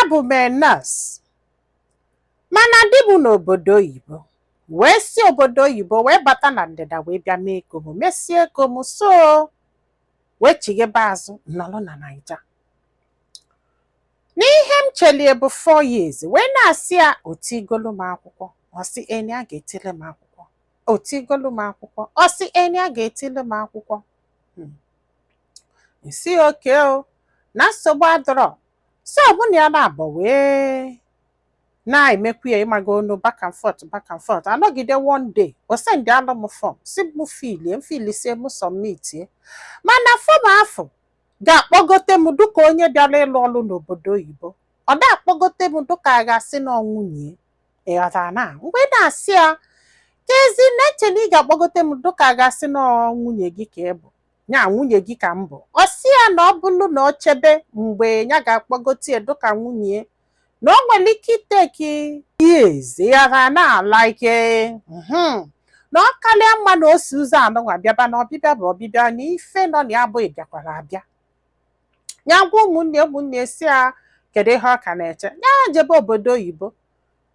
Abụ m a nurse, mana di m n'obodo oyibo wee si obodo oyibo wee bata na ndịda wee bịa mee ego m, mesie ego m, so wee chighebe azụ nọrọ na Naija. N'ihe m chelie bụ 4 years, wee na-asị ya otigolu m akwụkwọ. Ọ sị eni a ga-etile m akwụkwọ, otigolu m akwụkwọ. Ọ sị eni a ga-etile m akwụkwọ. Nsi oke o na nsogbu adọrọ. So mụ na ya na-abọ wee na-emekwu ya, ịmaga onu, back and forth, back and forth. Anọgide, one day o send alụ m form, si m fillie, m fillisie, m submitie. Mana form afọ ga-akpọgote m dịka onye bịara ịlụ ọrụ n'obodo oyibo, ọ da akpọgote m dịka a ga-asị na nwunye. Ịghọtara? Na mgbe na-asị ya ka ezi na-eche na ị ga-akpọgote m dịka a ga-asị na nwunye gị ka ị bụ, ya nwunye gị ka m bụ. Ọ sị ya na ọ bụrụ na ọ chebe mgbe ya ga-akpọgote ya dịka nwunye, na o nwere ike iteki years. Ịghọtara? Na like na ọ karịa mma na o si ụzọ anụnwa bịaba, na ọbịbịa bụ ọbịbịa, na ife nọ na ya abụghị bịakwara abịa. Ya gwa ụmụnne, ụmụnne si ya kedu ihe ọ ka na-eche ya jebe obodo oyibo.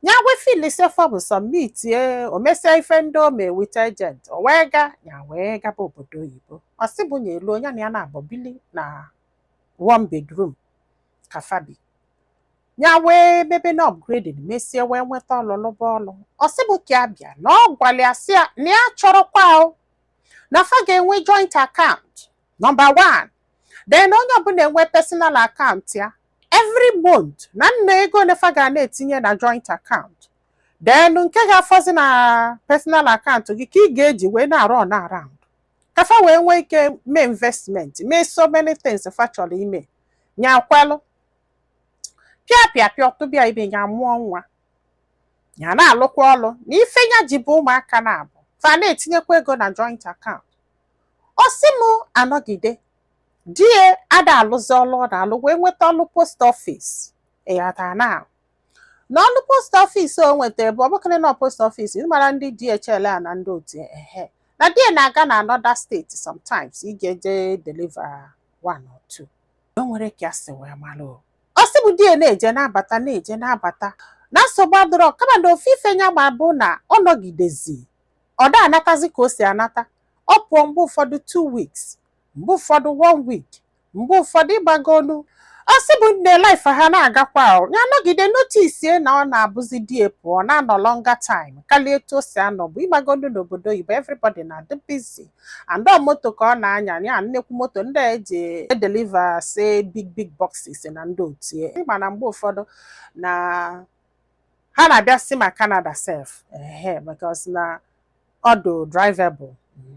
Ya wee fillisie form, submitie, o mesia ife ndị o mee with agent, o wee gaa, ya wee gaba obodo oyibo. Ọ sị bụ na elu ya na ya na-abọ bili na one bedroom ka fabi. Ya wee mebe na upgrading, mesie wee nweta ọlụ, lụba ọlụ. Ọ sị bụ ka ya bịa na ọ gwara ya, sị ya na ya chọrọkwa o na fa ga-enwe joint account number one, then onye ọbụla enwe personal account ya. Every month na nna ego ole fa ga na-etinye na joint account, then nke ga-afọzi na personal account gị ka ị ga-eji wee na-arụ on around, ka fa wee nwee ike mee investment, mee so many things fa chọrọ ime. Nya kwelụ, pịa pịa pịa, ọtụbịa ibe ya, mụọ nwa, ya na-alụkwa ọlụ na ife ya ji bụ ụmụaka na-abụ, fa na-etinyekwa ego na joint account. Ọ sị m anọgide, di ya ada alụzi ọlụ ọ na-alụ, wee nweta ọlụ post office. Ịghọtara? Na ọlụ post office o nwetara bụ ọbụkịrị na post office mara ndị DHL a na ndị otu ehe, na di ya na-aga na another state sometimes ị ga-eje deliver one or two. O nwere ka ya si wee mara o. Ọ sị bụ di ya na-eje na-abata, na-eje na-abata, na nsogbu adịrọ, kama na ofu ife ya ma bụ na ọ nọgidezi, ọ da anatazi ka o si anata. Ọ pụọ mgbe ụfọdụ 2 weeks, mgbe ụfọdụ one week, mgbe ụfọdụ ịgbagolu. Ọ sị bụ nne, life ha na-agakwa o. Ya nọgide notice na ọ na-abụzi di ya pụọ na-anọ longer time karịa etu o si anọ, bụ ịgbagolu n'obodo oyibo, everybody na-adị busy, and ọ moto ka ọ na-anya ya, nnekwu moto ndị a eji edeliver say big big boxes na ndị otu ya. Ịma na mgbe ụfọdụ na ha na-abịa si ma Canada sef, ehe, because na ọ dị drivable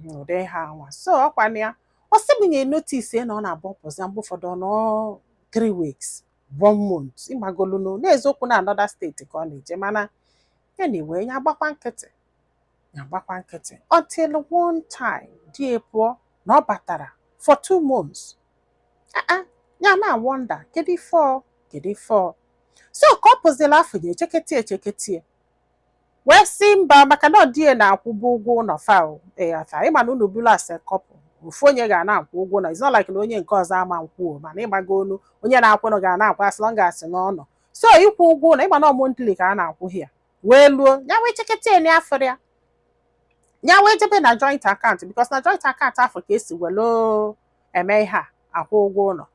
ụdị ha nwa. So ọkwa na ya, ọ sị m nye notice na ọ na-abụ ọpụzi mgbe ụfọdụ ọ nọ 3 weeks, one month, ịgbagolu n'eziokwu na another state ka ọ na-eje. Mana anyway, ya agbakwa nkịtị, ya agbakwa nkịtị until one time di ya pụọ na ọ batara for 2 months. Ah ah, ya na wonder kedu ife ọ, kedu ife ọ. So ka ọ pụziri afọ, ya echeketi echeketi wee sị mba, maka na ọ di ya na-akwụbu ụgwọ ụlọ fa. Ịghọta? Ịma na unu bụrụ as a couple, ofu onye ga na-akwụ ụgwọ ụlọ. It's not like na onye nke ọzọ ama nkwụ o, mana ịgbago olu, onye na-akwụnụ ga na-akwụ as long as na ọ nọ. So ịkwụ ụgwọ ụlọ, ịma na monthly ka a na-akwụ ya, wee luo, ya wee cheketa ya n'afọ ya, ya wee jebe na joint account, because na joint account afọ ka esi welo eme ihe a, akwụ ụgwọ ụlọ.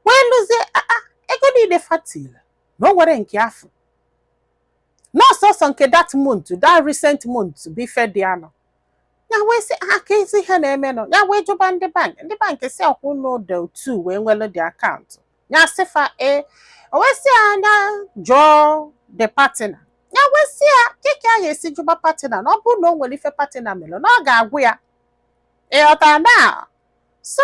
Wee lụzie aa ego niile fatili na o nwere nke afọ n'ọsọsọ nke that month, that recent month bụ ife dị anọ. Ya wee sị ha ka ezi ihe na-emenụ. Ya wee jụba ndị bank, ndị bank si ọkwụ ụlọ dị otu wee nwere dị account. Ya sịfa e, o wee sị ya anya jụọ the partner. Ya wee sị ya keke a ga-esi jụba partner, na ọ bụrụ na o nwere ife partner mere, na ọ ga-agwụ ya. Ịghọtara? Na so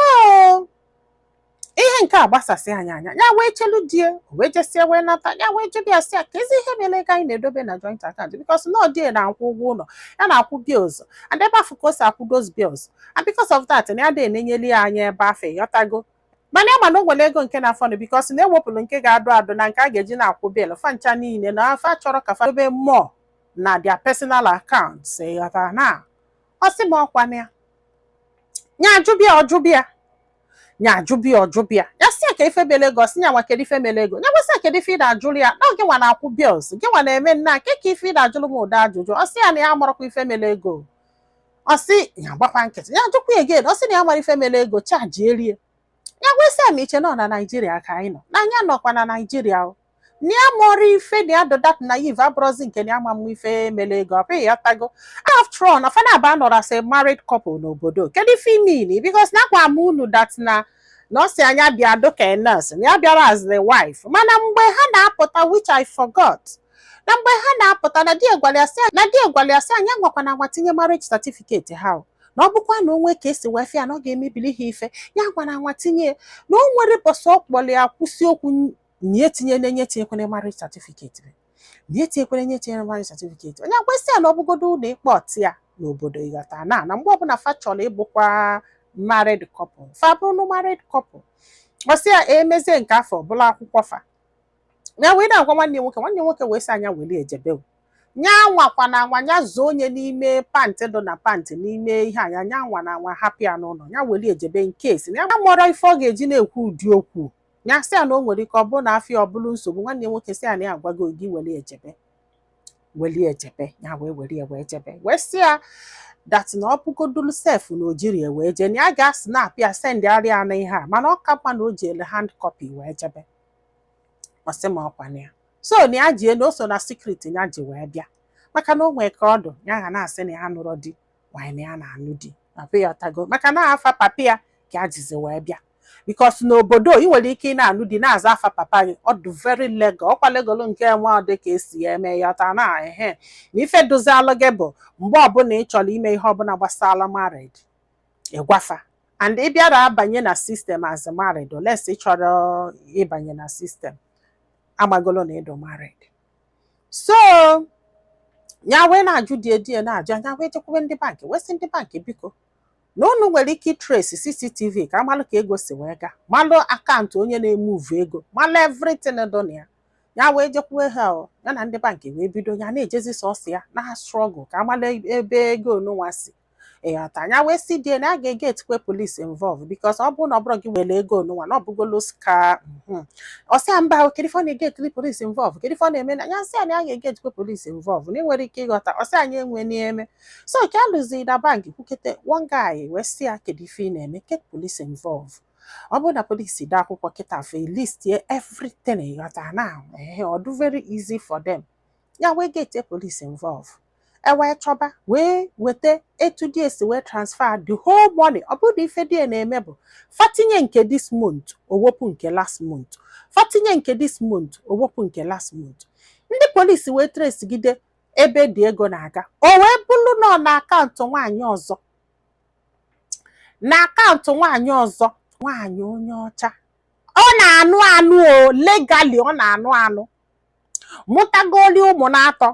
ihe nke a gbasasị anya anya, ya wee chelu die, o wee jesie wee nata. Ya wee jụbịa ya sị ya ka ezi ihe mere ego anyị na-edobe na joint account, because na ọ die na-akwụ ụgwọ ụlọ, ya na-akwụ bills, and ebe afọ ka o si akwụ those bills, and because of that na ya dị enenyeli ya anya ebe afọ. Ịghọtago? Mana ya ma na o nwere ego nke na-afọnụ, because na ewepụrụ nke ga-adụ adụ na nke a ga-eji na-akwụ bill fa ncha niile, na afa chọrọ ka fa dobe more na their personal accounts. Ịghọtara? Na ọ sị m ọkwa na ya, ya ajụbịa, ọjụbịa Nya ajụbịa, ọjụbịa ya, sị ya ka ife mele ego. Ọsị nya nwa, kedu ife mele ego? Nya gwesị ya, kedu ife ị na-ajụrụ ya na gị nwa na-akwụ bills, gị nwa na-eme nna ke ka ife ị na-ajụrụ m ụdị ajụjụ? Ọ sị ya na ya amarakwa ife mele ego. Ọ sị ya gbakwa nkịtị. Ya jụkwa again, ọ sị na ya mara ife mele ego, charge erie ya. Gwesị ya ma iche nọ na Naijiria ka anyị nọ na anya nọkwa na Naijiria o na ya mụrụ ife na ya dọdat naive abụrụzi nke na ya ma mma ife mele ego. Ọ bụghị ya tago. After all, na fana aba nọrọ as a married couple n'obodo. Kedu ife imini? Because na agwa m unu that na ọ sị anya bịa dịka nurse, na ya bịara as the wife. Mana mgbe ha na-apụta, which I forgot, na mgbe ha na-apụta, na di gwara ya sị na di gwara ya sị anya nwakwa na nwa tinye marriage certificate ha o. Na ọ bụkwa na onwe ka esi wee fịa na ọ ga-emebili ha ife ya gwara nwa tinye na o nwere bọsọ. Ọ kpọrọ ya, kwụsị okwu nye tinye na nye tinyekwene marriage certificate, nye tinyekwene, nye tinyere marriage certificate. Onye gwesị ya na ọ bụgodo ụlọ ikpe ọtị ya n'obodo, ịghọta na mgbe ọbụla fa chọrọ ịbụkwa married couple, fa bụrụ married couple. Ọ sị ya emezie nke afọ bụla akwụkwọ fa. Ya wee na-agwa nwanne ya nwoke, nwanne ya nwoke wee sị anya weli ejebe nya nwakwa na anwa nya zoo onye n'ime pant dị na pant n'ime ihe anya nya nwa na anwa hapụ ya n'ụlọ ya weli ejebe nke esi na ya mụọrọ ife ọ ga-eji na-ekwu ụdị okwu. Ya sị ya na o nwere ike ọ bụrụ na afọ ya ọ bụrụ nsogbu. Nwanne ya nwoke sị ya na ya agwago gị weli ejebe, weli ejebe. Ya wee were ya wee jebe, wee sị ya that na ọ bụgodulu sef na o jiri ya wee jee, na ya ga-asnap ya send arịa na ihe a, mana ọ ka mma na o ji ele hard copy wee jebe. Ọ sị ma ọkwa na ya so na ya ji na o so na secret ya ji wee bịa, maka na o nwee ka ọdụ ya ga na-asị na ya nụrọ di nwanyị, na ya na-anụ di papa ya ọtago, maka na afa papa ya ka ya jizi wee bịa, because n'obodo ị nwere ike ị na-anụ di na-aza afa papa gị. Ọ dị very legal, ọkwa legal nke nwa dị ka esi ya eme ya ta na ehe na ife dozialụ gị bụ mgbe ọbụla ị chọrọ ime ihe ọbụla gbasara married, ịgwafa and ị bịara abanye na system as married, unless ị chọrọ ịbanye na system amagolo na ịdụ married. So ya wee na-ajụ die, die na-ajụ anya, wee jekwube ndị bankị, wee sị ndị bankị, biko, na unu nwere ike itrace CCTV ka amalụ ka ego si wee gaa, malụ akaụntụ onye na-emove ego, malụ everything dị na ya. Ya wee jekwuwe ha o ya na ndị bankị wee bido ya na-ejezi sọsọ ya na struggle ka amalụ ebe ego onunwa si. Ịghọta? Ya wee si die na a ga-ege etikwe police involve, because ọ bụrụ na ọ bụrụ gị were ego onunwa na ọ bụgolo ska. Ọ sị ya mba, kedu ife ọ na-ege etiri police involve? Kedu ife ọ na-eme? Na ya sị ya na ya ga-ege etikwe police involve na ị nwere ike ịghọta. Ọ sị anyị enwe n'eme. So ka alụzi na bank kwukete, one guy wee sị ya, kedu ife ị na-eme get police involve? Ọ bụrụ na polisi dee akwụkwọ kịta fe list everything, ịghọta na ehe ọ dị very easy for them. Ya wee get police involve, e wee chọba wee weta etu di esi wee transfer the whole money. Ọ bụrụ na ife die na-eme bụ fatinye nke this month, owepụ nke last month, fatinye nke this month, owepụ nke last month. Ndị polisi wee trace ebe dị ego na-aga, o wee bụrụ nọ na akaụntụ nwaanyị ọzọ, na akaụntụ nwaanyị ọzọ, nwaanyị onye ọcha ọ na-anụ anụ o legally, ọ na-anụ anụ, mụtagoli ụmụ na-atọ.